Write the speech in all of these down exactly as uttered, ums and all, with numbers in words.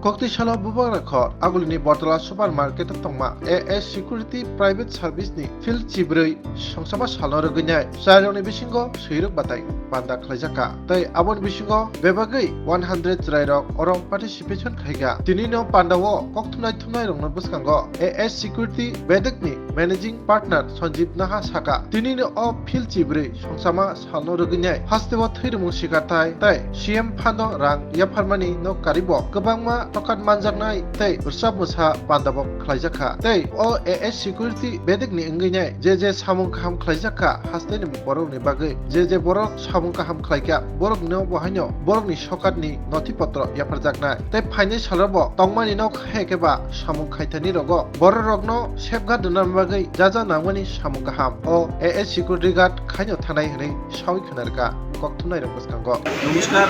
Koktwi salo bubagra khor agulini Bortola Supermarket o tongma A S Security Private Service ni field chibrwi songsama salno rwgwinai chairokni bisingo swirok batai panda khlaijakha tei aboni bisingo bebagwi one hundred chwrairok oro participation khaikha. Tinino pandao kokthumnai thumnairokno bwskango A S Security bedekni Managing Partner Sanjeev Naha saka, tinino o field chibrwi songsama salno rwgwinai hasteo thwirwmung sikarthai tei C M phano rang yapharmani no karibo kwbangma tokat manjaknai tei rwchap mwsa pandabo khlaijakha. Tei o A S Security bedekni wngwinai je je samung kaham khlaijakha hasteni borokni bagwi, je je borok samung kaham khlaikha borokno bo haino borokni sokatni nothipotro yapharjaknai. Tei phainai salrobo tongmani no khe khe ba samung khaithani rogo bororokno safeguard rwna bagwi ja ja nangmani samung kaham o A S Security Guard khaino thanai hwnwi sawi khwnarwkha kokthumnairok bwskango. নমস্কার।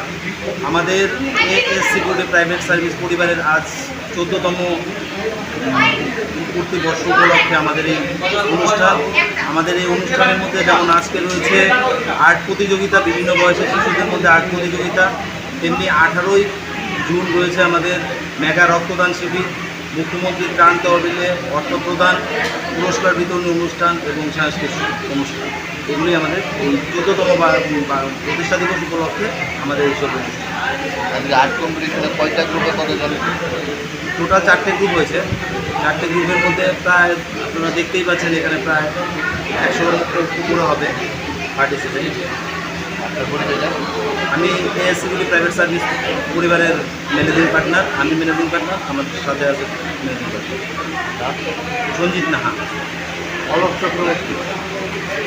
আমাদের as security private service পরিবারের আজ চোদ্দতম পূর্তি বর্ষ উপলক্ষে আমাদের এই অনুষ্ঠান। আমাদের এই অনুষ্ঠানের মধ্যে যেমন আজকে রয়েছে আর্ট প্রতিযোগিতা, বিভিন্ন বয়সের শিশুদের মধ্যে আর্ট প্রতিযোগিতা, তেমনি আঠারোই জুন রয়েছে আমাদের মেগা রক্তদান শিবির, মুখ্যমন্ত্রী ত্রাণ তহবিলে অর্থ প্রদান, পুরস্কার বিতরণী অনুষ্ঠান এবং সাংস্কৃতিক অনুষ্ঠান। এগুলি আমাদের এই চোদ্দতম বা, বা প্রতিষ্ঠা দিবস উপলক্ষে আমাদের এইসব অনুষ্ঠান। আজকে আর্ট কম্পিটিশনে কয়টা গ্রুপে কতজন? টোটাল চারটে গ্রুপ হয়েছে। চারটে গ্রুপের মধ্যে প্রায় আপনারা দেখতেই পাচ্ছেন এখানে প্রায় একশোর উপরে হবে পার্টিসিপেন্ট। আপনার পরিচয়টা? আমি এএস সিকিউরিটি প্রাইভেট সার্ভিস পরিবারের ম্যানেজিং পার্টনার, আমি ম্যানেজিং পার্টনার, আমার সাথে আছে ম্যানেজিং পার্টনার। নাম? সঞ্জিত নাহা। অলক চক্রবর্তী।